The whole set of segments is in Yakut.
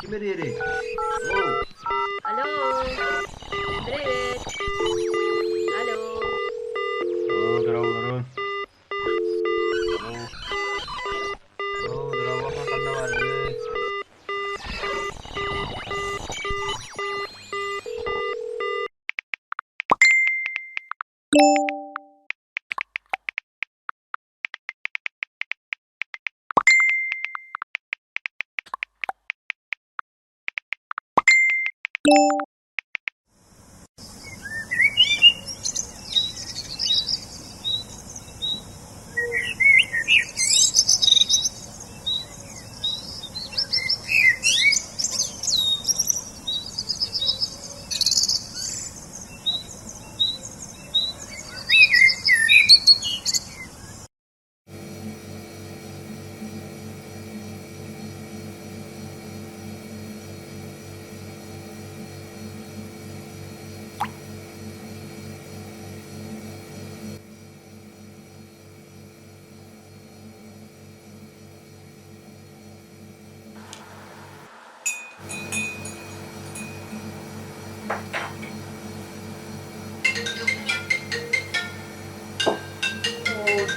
Ким эрийэрий? Алло. Алло, привет. Алло. Оо, здорово, Алло. Оо, здорово, ханна бардыгыт?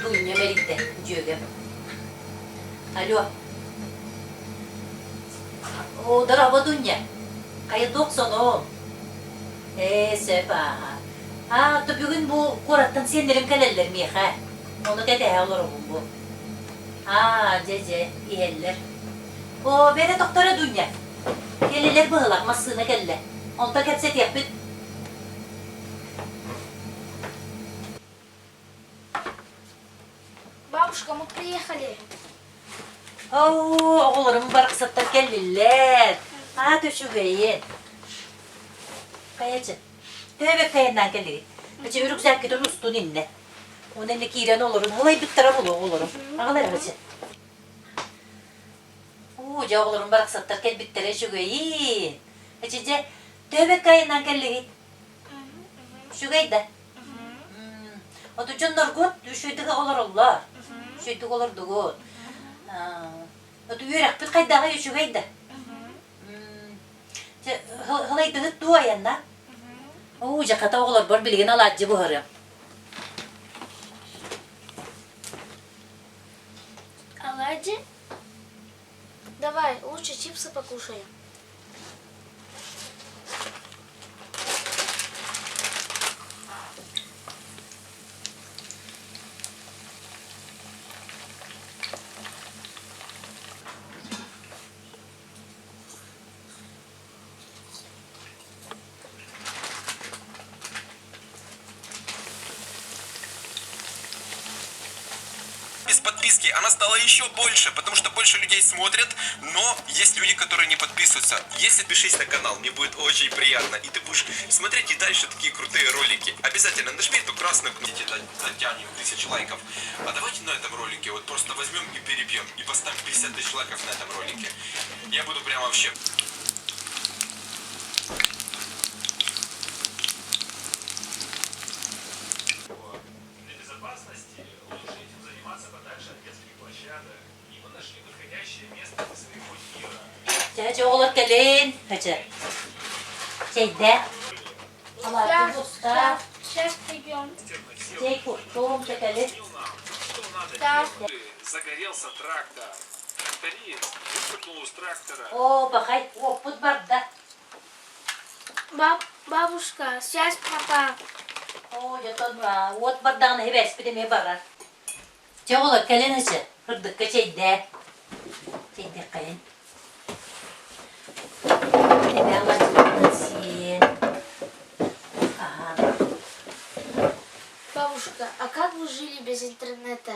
Дуня мэрийдэ, дьүөгэм. Алло. Оо, дорообо, Дуня. Хайа туох сонун? Ээ, сөп ааһа. Аа, то бүгүн бу куораттан сиэннэрим кэлэллэр миэхэ. Ону кэтэһэ олоробун бу. Аа, дьэ, дьэ, иһэллэр. Оо, бэрэ тохторо Дуня. Кэллилэр быһылах, массыына кэллэ. Онтон кэпсэтиэхпит. Бабушка, мы приехали. Оо, оҕолорум барахсаттар кэллилэр. Аат үчүгэйин. Хайачы, төһө айаннаан кэллигит? Ачы үрүксээккитин устун иннэ. Уонна иннэ киирэн олорун, ылайбыттара буолуо оҕолорум. Аҕалар ачы. Уу, дьэ оҕолорум барахсаттар кэлбиттэрэ үчүгэйин. Эчи дьэ, төһө айаннаан кэллигит? Үчүгэй да? Оту дьонноргут үчүгэйдик олороллор. Үчүгэйдик олордугут. Оту үөрэхпит хайдаҕый үчүгэй да? Дьэ, һылайдыгыт дуу айанна? Уу, дьэ, хата оҕолорбор билигин алаадьы буһарыам. Оладьи? Давай, лучше чипсы покушаем. Без подписки она стала еще больше, потому что больше людей смотрят, но есть люди, которые не подписываются. Если подпишись на канал, мне будет очень приятно, и ты будешь смотреть и дальше такие крутые ролики. Обязательно нажми эту красную кнопку, дотянем 1000 лайков. А давайте на этом ролике вот просто возьмем и перебьем, и поставим 50 тысяч лайков на этом ролике. Я буду прям вообще Для безопасности лучше этим заниматься подальше от детских площадок. И мы нашли подходящее место для своего тира. Чэ, оҕолор кэлин. Чэ. Чэйдэ. Алаадьы буста. Сейчас придем. Чэй куттум, чэ кэлин. Что надо Да. делать? Загорелся трактор. Тракторист выпрыгнул из трактора. Оо, пахай, уоппут барда. Баб, бабушка, связь пропала. Оо, дьэ, уот бардаҕына хибээспит эмиэ барар. Чэ, оҕолор, кэлин ычы, ырдыкка чэйдээ. Чэйдиэххэйин. Эбээ алаадьыларынан сиэн. Аһаан. Бабушка, а как вы жили без интернета?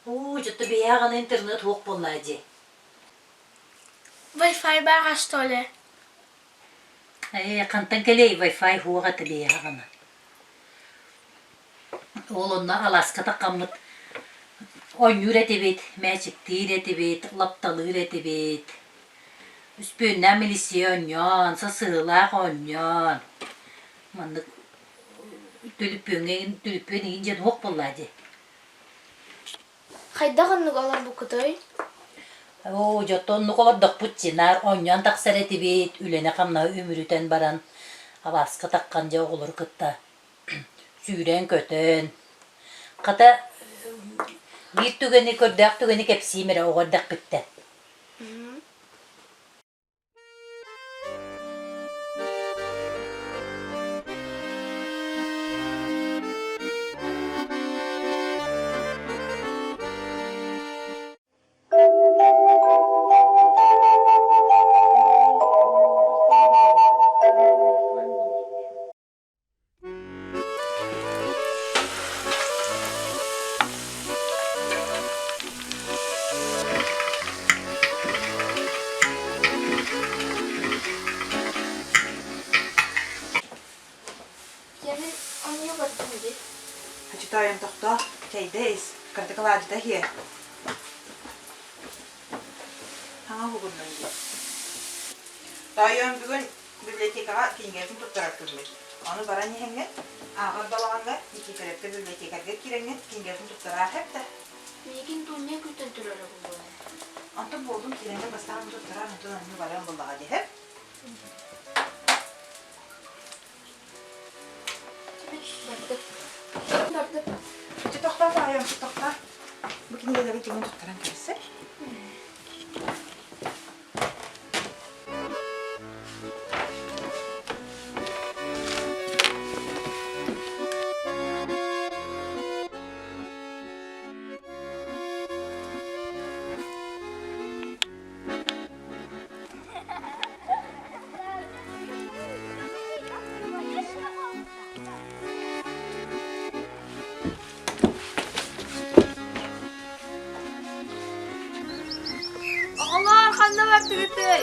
Уу, дьэ, биһиэхэ интернет суох буоллаа дии. Wi-Fi баҕа, что ли? Ээ, хантан кэлиэй Wi-Fi суох этэ биһиэхэ ҕана. Ол онно алааска таххаммыт оонньуур этибит, мээчиктиир этибит, лапталыыр этибит. Үспүөннээх милиция оонньоон, сасыһыылаах оонньоон. Маннык түлүпүөҥҥэ түлүпүөн иһин дьиэн уох буоллаа дии. Хайдах оннук олорбуккутуй? Оо, дьэ, оттон оннук олордохпут дии, наар оонньоон тахсар этибит, үлэни-хамнаһы үмүрүтэн баран, алааска таххан дьэ оҕолору кытта сүүрэн-көтөн. Хата, биир түгэни, көрдөөх түгэни кэпсиим эрэ оҕо эрдэхпиттэн. Ийэбин оонньуу бардым дии. Читайын тохтоо, чэйдэ ис, кырдык алаадьыта иһиэ. Хаҥа уһугуннун дии. Тоойуом бүгүн библиотекаҕа кинигэтин туттарар күммүт. Ону баран иһэҥҥин, ааҕар балаҕаҥҥа Никифоровка библиотекарга киирэҥҥин кинигэтин туттараа эп да. Миигин Дуня күүтэн турара буолуо. Онтон буоллун киирэҥҥин бастаан туттараар, онтон онньу барыам буоллаҕа дии Бардым. Бардым. Ити тохтоо таайым, тохтоо. Бу кинигэлэри дьиҥин туттаран кэбисэ. Оҕолоор, ханна бардыгытый?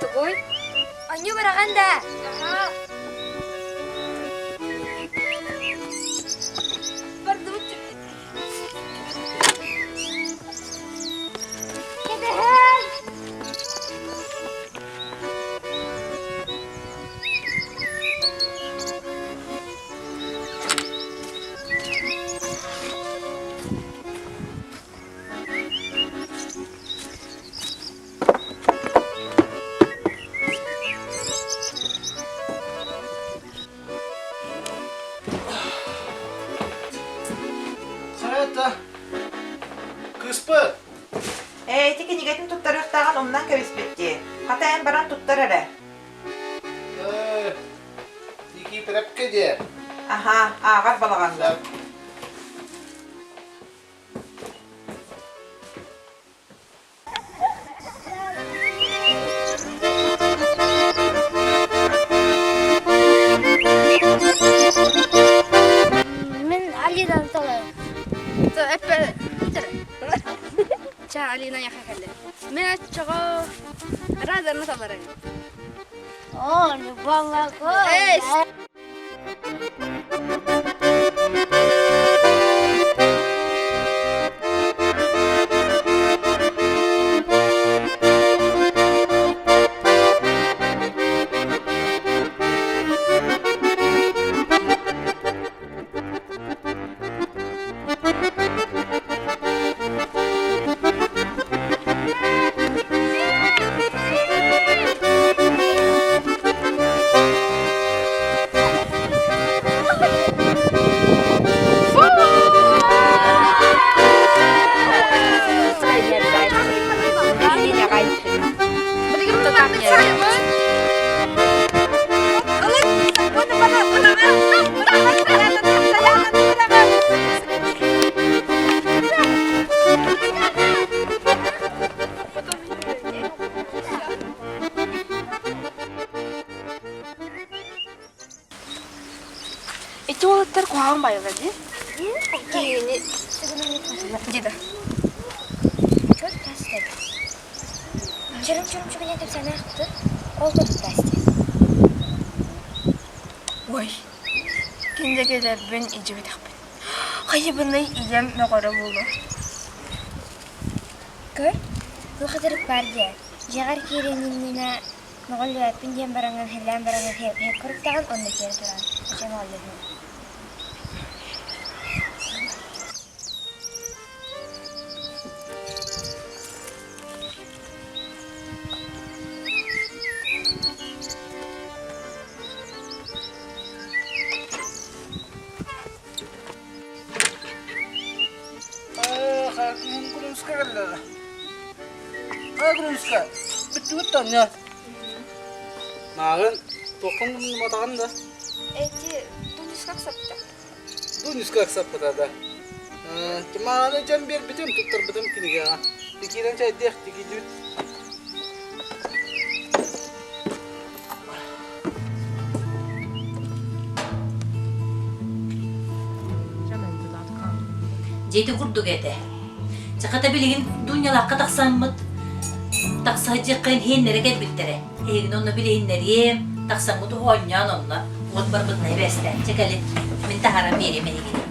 Тугуй? Онньу быраҕан да. Бардыбыт. Кэтэһэн! Сарайта, кыыспыт! Ээ, ити кинигэтин туттарыахтааҕын умнан кэбиспит дии. Хата эн баран туттар эрэ. Ээ, Никиипэрэпкэ диэ. Аһаа, ааҕар балаҕаҥҥа. Мин Алидан талайым. Ча Алина яха кэллэ. Мен оччоҕо Раданы таларым. О, Эй! Ити уолаттар куһаҕан байылар дии. Киһини Дида. Чырым-чырым кэпсээнээхтэр ол тутуттаасти. Ой, киндэгилэрбин илдьибэтэхпин. Хайыбыный ийэм мөҕөрө буолуо. Көр, туох ытырык баар диэ. Дьиэҕэр киириэн иннинэ мөҕүллүбэппин диэн бараҥҥын иһиллээн бараҥҥын иһэ куруктаҕын уонна киирэ тураҕын. Оччо мөҕүллүһүҥ. Курумска кэллэ. Курумска, бүттүгүт таня. Мааҕын туоххун гымматаҕын да? Эти Дунюска аксаппыта. Дунюска аксаппыта да. Мааны дьэн биэрбитим, туттарбытым кинигэҕэ. Тикиирэн чайдиэх тикийдибит. Дьэ ити курдук этэ. Сахата билигин Дунялаахха тахсаммыт тахса сылдьыаххайын иһиэннэрэ кэлбиттэрэ. Эһигини онно билиһиннэриэм, тахсаммыт оонньоон онно уот барбытына эбээстээн. Чэ кэлин, мин таһааран биэриэм эһигини.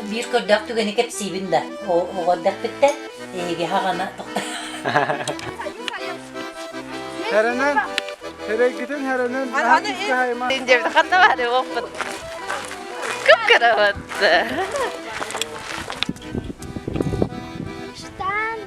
Биир көрдөөх түгэни кэпсиибин да, оҕо эрдэхпиттэн эһиги хаҕана Хэрэнэн, хэрэйгитин хэрэнэн, Ханна баары оппут. Кып-кыра Штан.